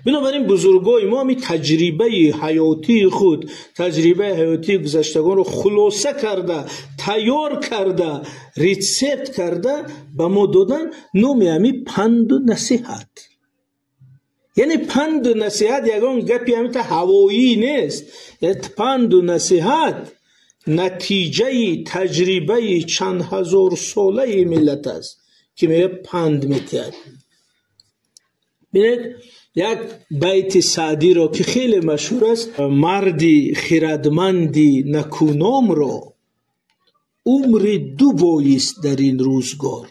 Бинобар ин бузургои мо ҳамин таҷрибаи ҳаётии худ, таҷрибаи ҳаётии гузаштагонро хулоса карда, тайёр карда, рецепт карда ба мо додан, номи ҳамин панду насиҳат. Яъне панду насиҳат ягон гапи ҳамита ҳавоӣ нест. Панду насиҳат натиҷаи таҷрибаи чанд ҳазорсолаи миллат аст, ки мегӯяд панд метиҳад. Бинед, як байти Саъдиро, ки хеле машҳур аст: марди хирадманди накуномро умри ду боист дар ин рӯзгор,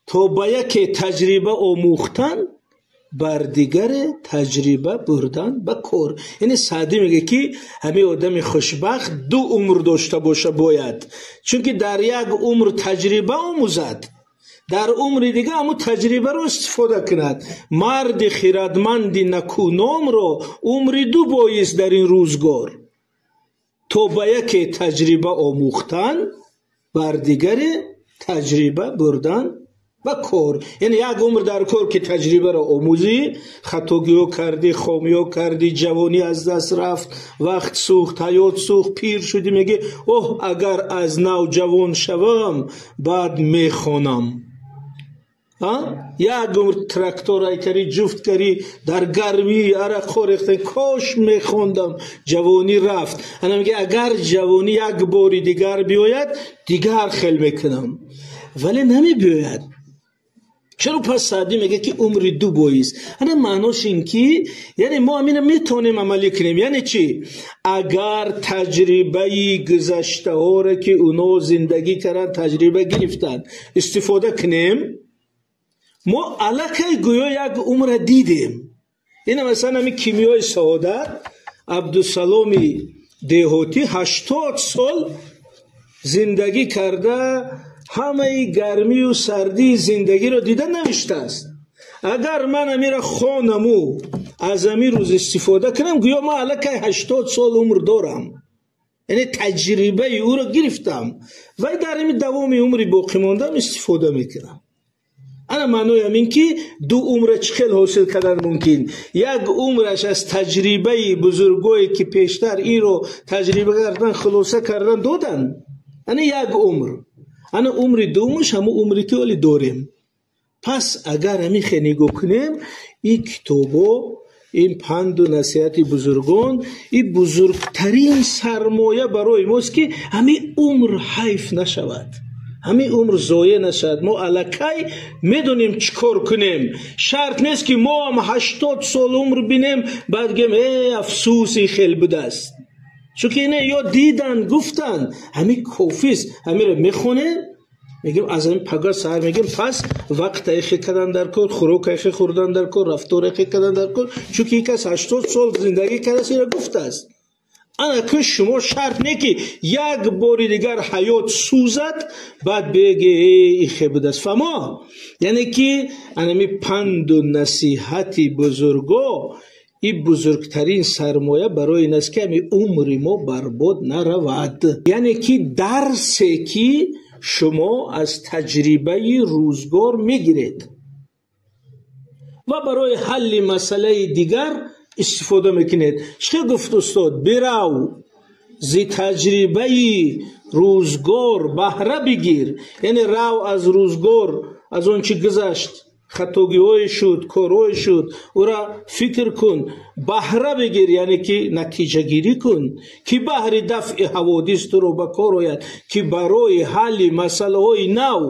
то ба яке таҷриба омӯхтан, бар дигаре таҷриба бурдан ба кор. Яъне Саъдӣ мегӯяд, ки ҳамин одами хушбахт ду умр дошта боша бояд, чунки дар як умр таҷриба омӯзад, дар умри дига ҳамун таҷрибаро истифода кунад. Марди хирадманди накуномро умри ду боист дар ин рӯзгор, то ба яке таҷриба омӯхтан, бар дигаре таҷриба бурдан ба кор. Яъне як умр дар кор, ки таҷрибаро омӯзӣ, хатогиҳо кардӣ, хомиҳо кардӣ, ҷавонӣ аз даст рафт, вақт сӯхт, ҳаёт сӯхт, пир шудӣ, мегӯӣ: оҳ, агар аз нав ҷавон шавам, баъд мехонам. Як умр трактор айкарӣ, ҷуфт карӣ, дар гармӣ арақхо рехтан, кош мехондам, ҷавонӣ рафт. Ана мегӯяд: агар ҷавонӣ як бори дигар биёяд, дигар хел мекунам. Вале намебиёяд. Чаро пас Саъдӣ мегӯяд, ки умри ду боист? Ана маънош ин ки, яъне мо ҳамина метавонем амалӣ кунем. Яъне чӣ? Агар таҷрибаи гузаштаҳоро, ки уно зиндагӣ карданд, таҷриба гирифтанд, истифода кунем, мо аллакай гӯё як умра дидем. Ина масалан ҳамин Кимиёи саодат, Абдусаломи Деҳотӣ 80 сол зиндагӣ карда, ҳамаи гармию сардии зиндагиро дида навиштааст. Агар ман амира хонаму аз ҳамин рӯз истифода кунам, гӯё ман аллакай 80 сол умр дорам. Яъне таҷрибаи ӯро гирифтам ва дар ҳамин давоми умри боқӣ мондам истифода мекунам. Ана маънои ҳамин ки ду умра чӣ хел ҳосил кардан мумкин. Як умраш аз таҷрибаи бузургое, ки пештар инро таҷриба кардан, хулоса кардан доданд. Ана як умр. Ана умри дуввумаш ҳамун умре, ки ҳоле дорем. Пас агар ҳамин хел нигоҳ кунем, ин китобо, ин панду насиҳати бузургон, ин бузургтарин сармоя барои мост, ки ҳамин умр ҳайф нашавад, ҳамин умр зоеъ нашавад. Мо аллакай медонем, чӣ кор кунем. Шарт нест, ки мо ҳам 80 сол умр бинем, баъд гӯем: э, афсӯс, ин хел будааст. Чунки ина ё диданд, гуфтанд, ҳамин кофист. Ҳаминро мехонем, мегӯем, аз ҳамин пага саҳар мегӯем: пас вақт айхе кардан дар кор, хӯрок айхе хӯрдан дар кор, рафтор айхе кардан дар кор, чунки ин кас 80 сол зиндагӣ кардааст, инро гуфтааст. Ана ки шумо шарт не, ки як бори дигар ҳаёт сӯзад, баъд беге: э, ихе будааст. Фаҳмо? Яъне ки анами панду насиҳати бузурго ин бузургтарин сармоя барои ин аст, ки ҳами умри мо барбод наравад. Яъне ки дарсе, ки шумо аз таҷрибаи рӯзгор мегиред ва барои ҳалли масъалаи дигар истифода мекунед. Чӣ гуфт устод? Бирав, зи таҷрибаи рӯзгор баҳра бигир. Яъне рав, аз рӯзгор, аз он чӣ гузашт, хатогиҳое шуд, корҳое шуд, ӯра фикр кун, баҳра бигир, яъне ки натиҷагирӣ кун, ки баҳри дафъи ҳаводис туро ба кор ояд, ки барои ҳалли масъалаҳои нав,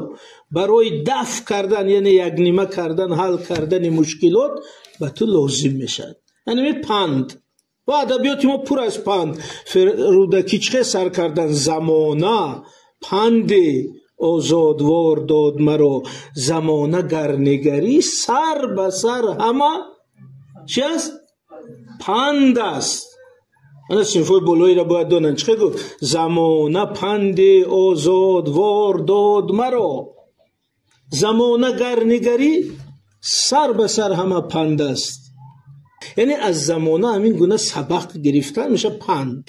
барои дафъ кардан, яъне якнима кардан, ҳал кардани мушкилот ба ту лозим мешавад. Яъне панд ва адабиёти мо пур аз панд. Рӯдакӣ чӣ хел сар кардан? Замона панде озодвор дод маро, замона гар нигарӣ, сар ба сар ҳама чи аст? Панд аст. Ана синфҳои болоиро бояд донанд. Чӣ хел гуфт? Замона панде озодвор дод маро, замона гар нигарӣ, сар ба сар ҳама панд аст. Яъне аз замона ҳамин гуна сабақ гирифтан мешавад панд.